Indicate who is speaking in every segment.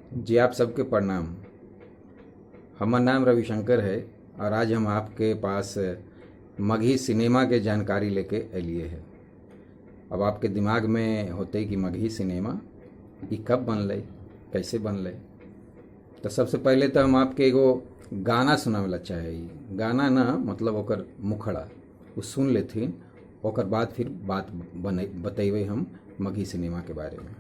Speaker 1: जी आप सबके प्रणाम। हमर नाम रविशंकर है और आज हम आपके पास मगही सिनेमा के जानकारी लेके अलिए है। अब आपके दिमाग में होते कि मगही सिनेमा ई कब बनलै, कैसे बनलै। तो सबसे पहले तो हम आपके एगो गाना सुनावे ला चाहे। गाना ना मतलब ओकर मुखड़ा वो सुन लेथिन, ओकर बाद फिर बात बने बतैबै हम मगही सिनेमा के बारे में।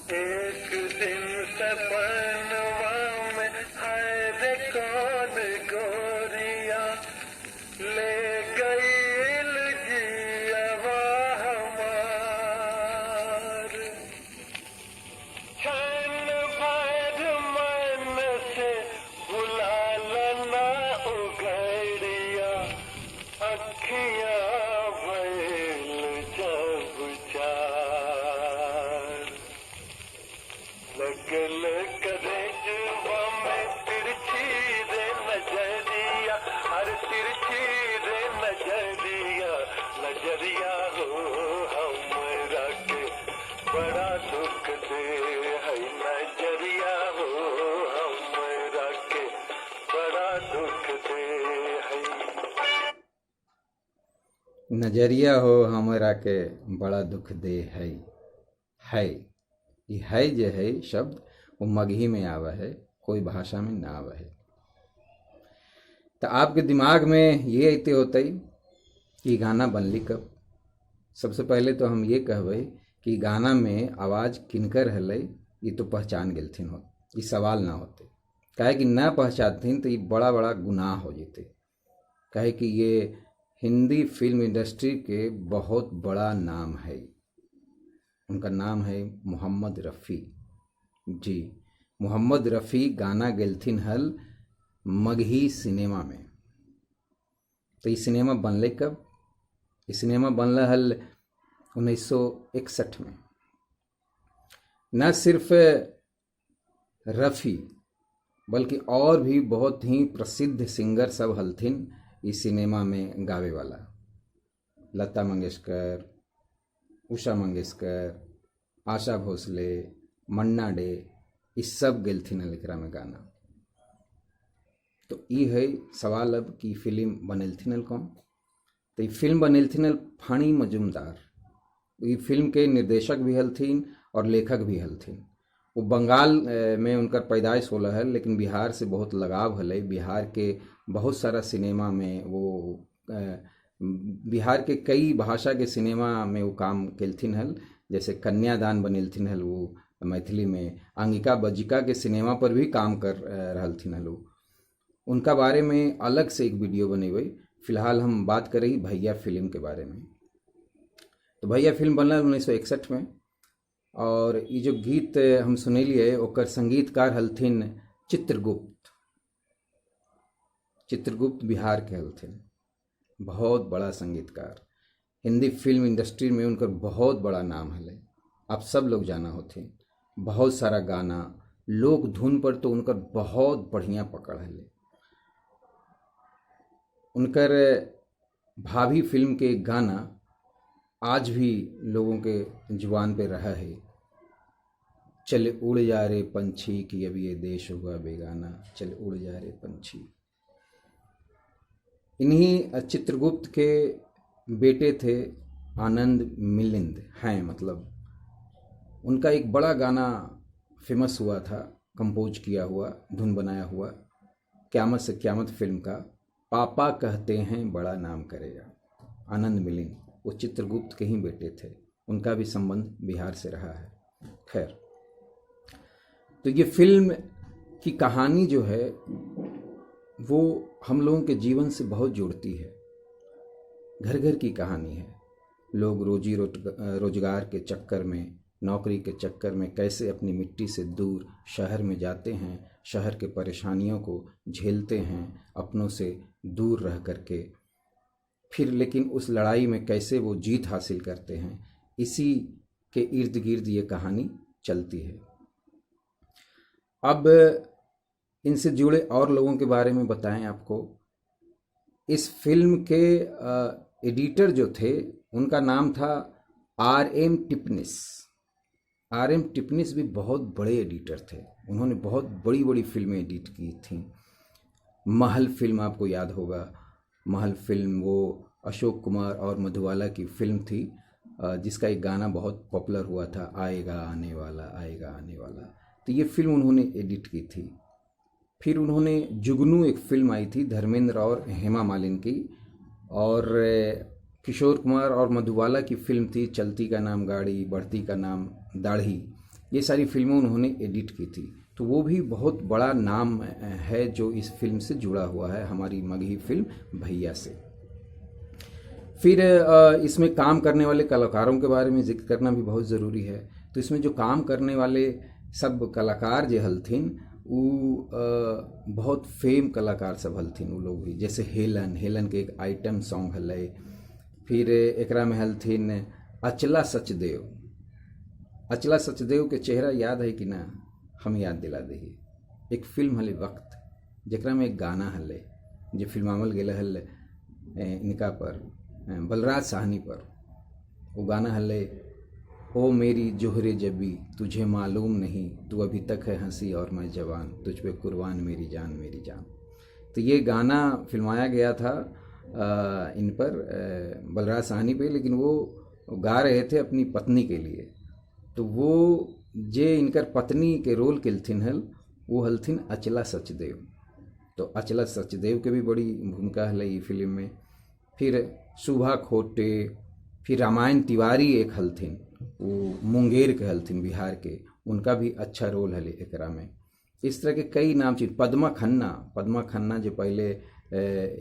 Speaker 2: एक दिन सपनवा में हाय रे कौन गोरिया ले गईल जियवा हमार। क्षण भर मन से भुला लना उघड़िया, अखियां भइल जब चार। लगल करेजवा में तिरछी रे नजरिया, हर तिरछी रे नजरिया, नजरिया हो हमरा के बड़ा दुख दे है, नजरिया हो हमरा के बड़ा दुख दे है।
Speaker 1: नजरिया हो हमरा के बड़ा दुख दे है। ई है जे है शब्द वो मगही में आवा है, कोई भाषा में ना आवा है। तो आपके दिमाग में ये अते होते कि गाना बनली कब। सबसे पहले तो हम ये कहबै कि गाना में आवाज़ किनकर हलै ये तो पहचान गेलथिन हो, ये सवाल ना होते। काहे कि ना पहचानथिन तो ये बड़ा बड़ा गुनाह हो जैते। काहे कि ये हिंदी फिल्म इंडस्ट्री के बहुत बड़ा नाम है। उनका नाम है मोहम्मद रफ़ी जी। मोहम्मद रफ़ी गाना गेलथिन हल मगही सिनेमा में। तो ये सिनेमा बनलै कब? ये सिनेमा बनल हल 1961 में। न सिर्फ रफ़ी बल्कि और भी बहुत ही प्रसिद्ध सिंगर सब हलथिन इस सिनेमा में गावे वाला। लता मंगेशकर, उषा मंगेशकर, आशा भोसले, मन्ना डे, इस सब गेलथिन हल एकरा में गाना। तो ई है सवाल अब कि फिल्म बनेलथिन हल कौन। तो ई फिल्म बनेलथिन हल फणी मजुमदार। ई फिल्म के निर्देशक भी हलथिन और लेखक भी हलथिन। वो बंगाल में उनकर पैदाइश होला हल, लेकिन बिहार से बहुत लगाव हलै। बिहार के बहुत सारा सिनेमा में वो बिहार के कई भाषा के सिनेमा में वो काम केलथिन हल। जैसे कन्यादान बनेलथिन हल वो मैथिली में, अंगिका बज्जिका के सिनेमा पर भी काम कर रहलथिन हल वो। उनका बारे में अलग से एक वीडियो बनेबै। फिलहाल हम बात करें भैया फिल्म के बारे में। तो भैया फिल्म बनल 1961 में और ये जो गीत हम सुनेलिए ओकर संगीतकार हलथिन चित्रगुप्त। चित्रगुप्त बिहार के हलथिन, बहुत बड़ा संगीतकार। हिंदी फिल्म इंडस्ट्री में उनकर बहुत बड़ा नाम हलै, आप सब लोग जाना होथिन। बहुत सारा गाना लोक धुन पर तो उनकर बहुत बढ़िया पकड़ हलै। उनकर भाभी फिल्म के एक गाना आज भी लोगों के जुबान पे रहा है, चल उड़ जा रे पंछी कि अब ये देश हुआ बेगाना, चल उड़ जा रे पंछी। इन्हीं चित्रगुप्त के बेटे थे आनंद मिलिंद हैं, मतलब उनका एक बड़ा गाना फेमस हुआ था, कंपोज किया हुआ, धुन बनाया हुआ, क़यामत से क़यामत फिल्म का, पापा कहते हैं बड़ा नाम करेगा। आनंद मिलिंद वो चित्रगुप्त के ही बेटे थे, उनका भी संबंध बिहार से रहा है। खैर, तो ये फिल्म की कहानी जो है वो हम लोगों के जीवन से बहुत जुड़ती है। घर घर की कहानी है। लोग रोजी रोजगार के चक्कर में, नौकरी के चक्कर में कैसे अपनी मिट्टी से दूर शहर में जाते हैं, शहर के परेशानियों को झेलते हैं, अपनों से दूर रह करके, फिर लेकिन उस लड़ाई में कैसे वो जीत हासिल करते हैं, इसी के इर्द गिर्द ये कहानी चलती है। अब इनसे जुड़े और लोगों के बारे में बताएं आपको। इस फिल्म के एडिटर जो थे उनका नाम था R M Tipnis. R M Tipnis भी बहुत बड़े एडिटर थे, उन्होंने बहुत बड़ी बड़ी फिल्में एडिट की थी। महल फिल्म आपको याद होगा, महल फिल्म वो अशोक कुमार और मधुबाला की फिल्म थी, जिसका एक गाना बहुत पॉपुलर हुआ था, आएगा आने वाला आएगा आने वाला। तो ये फिल्म उन्होंने एडिट की थी। फिर उन्होंने जुगनू एक फिल्म आई थी धर्मेंद्र और हेमा मालिनी की, और किशोर कुमार और मधुबाला की फिल्म थी चलती का नाम गाड़ी बढ़ती का नाम दाढ़ी। ये सारी फिल्में उन्होंने एडिट की थी। तो वो भी बहुत बड़ा नाम है जो इस फिल्म से जुड़ा हुआ है, हमारी मगही फिल्म भैया से। फिर इसमें काम करने वाले कलाकारों के बारे में जिक्र करना भी बहुत ज़रूरी है। तो इसमें जो काम करने वाले सब कलाकार जो हलथिन वो बहुत फेम कलाकार सब हलथिन वो लोग भी, जैसे हेलन, हेलन के एक आइटम सॉन्ग हलै। फिर एकरा में हलथिन अचला सचदेव। अचला सचदेव के चेहरा याद है कि ना, हम याद दिला दही। एक फिल्म हले वक्त, जेकरा में एक गाना हले जो फिल्मावल गेल हल इनका पर, बलराज साहनी पर। वो गाना हले, ओ मेरी जोहरे जबी तुझे मालूम नहीं, तू अभी तक है हंसी और मैं जवान, तुझ पे कुर्बान मेरी जान मेरी जान। तो ये गाना फिल्माया गया था इन पर, बलराज साहनी पे, लेकिन वो गा रहे थे अपनी पत्नी के लिए। तो वो जे इनकर पत्नी के रोल केलथिन हल वो हलथिन अचला सचदेव। तो अचला सचदेव के भी बड़ी भूमिका हल ई फिल्म में। फिर सुभा खोटे, फिर रामायण तिवारी एक हलथिन, वो मुंगेर के हलथिन बिहार के, उनका भी अच्छा रोल हले एकरा में। इस तरह के कई नाम चीज। पद्मा खन्ना, पद्मा खन्ना जो पहले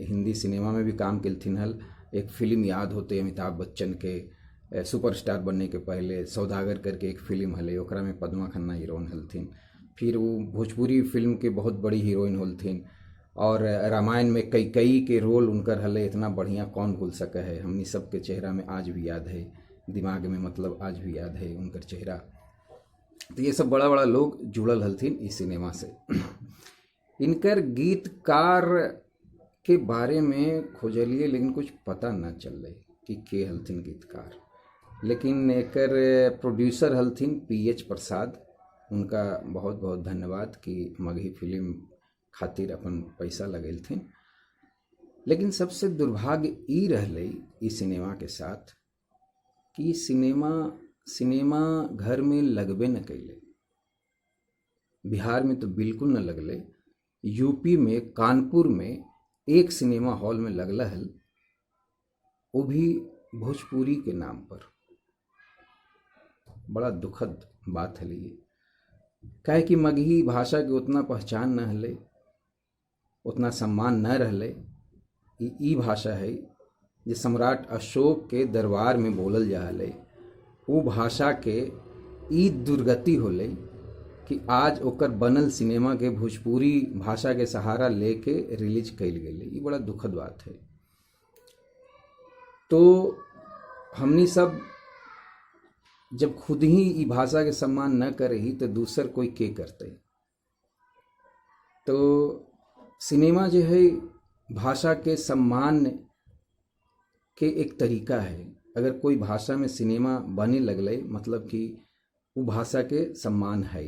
Speaker 1: हिंदी सिनेमा में भी काम केलथिन हल, एक फिल्म याद होते अमिताभ बच्चन के सुपरस्टार बनने के पहले सौदागर करके एक फिल्म हले, ओकरा में पद्मा खन्ना हीरोइन हलथिन। फिर वो भोजपुरी फिल्म के बहुत बड़ी हीरोइन होलथिन, और रामायण में कई कई के रोल उनकर हले, इतना बढ़िया कौन भूल सके है। हमनी सबके चेहरा में आज भी याद है, दिमाग में मतलब आज भी याद है उनकर चेहरा। तो ये सब बड़ा बड़ा लोग जुड़ल हलथिन इस सिनेमा से। इनकर गीतकार के बारे में खोजलिए लेकिन कुछ पता न चल कि के हलथिन गीतकार, लेकिन एकर प्रोड्यूसर हलथिन पी एच प्रसाद। उनका बहुत बहुत धन्यवाद कि मगही फिल्म खातिर अपन पैसा लगेलथिन। लेकिन सबसे दुर्भाग्य ई रहलै ई सिनेमा के साथ कि सिनेमा घर में लगबे न कैले, बिहार में तो बिल्कुल न लगले। यूपी में कानपुर में एक सिनेमा हॉल में लगल हल, वो भी भोजपुरी के नाम पर। बड़ा दुखद बात है ये, काहे कि मगही भाषा के उतना पहचान न हले, उतना सम्मान न रहले। ई भाषा है जे सम्राट अशोक के दरबार में बोलल जा हले, वो भाषा के ई दुर्गति होले कि आज ओकर बनल सिनेमा के भोजपुरी भाषा के सहारा लेके रिलीज कैल गेलै। ई बड़ा दुखद बात है। तो हमनी सब जब खुद ही ई भाषा के सम्मान न करे ही तो दूसर कोई के करते। तो सिनेमा जो है भाषा के सम्मान के एक तरीका है। अगर कोई भाषा में सिनेमा बने लगले मतलब कि वो भाषा के सम्मान है।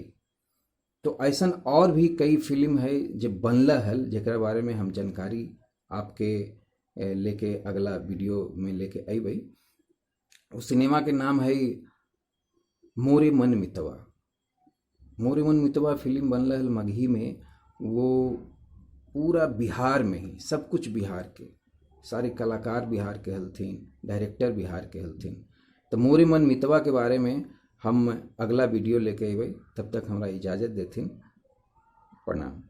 Speaker 1: तो ऐसा और भी कई फिल्म है जो बनला हल, जेकरा बारे में हम जानकारी आपके लेके अगला वीडियो में लेके अबै। उस सिनेमा के नाम है मोरे मन मितवा। मोरे मन मितवा फिल्म बनला हल मगही में, वो पूरा बिहार में ही सब कुछ बिहार के, सारे कलाकार बिहार के हलथिन, डायरेक्टर बिहार के हलथिन। तो मोरे मन मितवा के बारे में हम अगला वीडियो लेके अबै, तब तक हमरा इजाज़त देथिन। प्रणाम।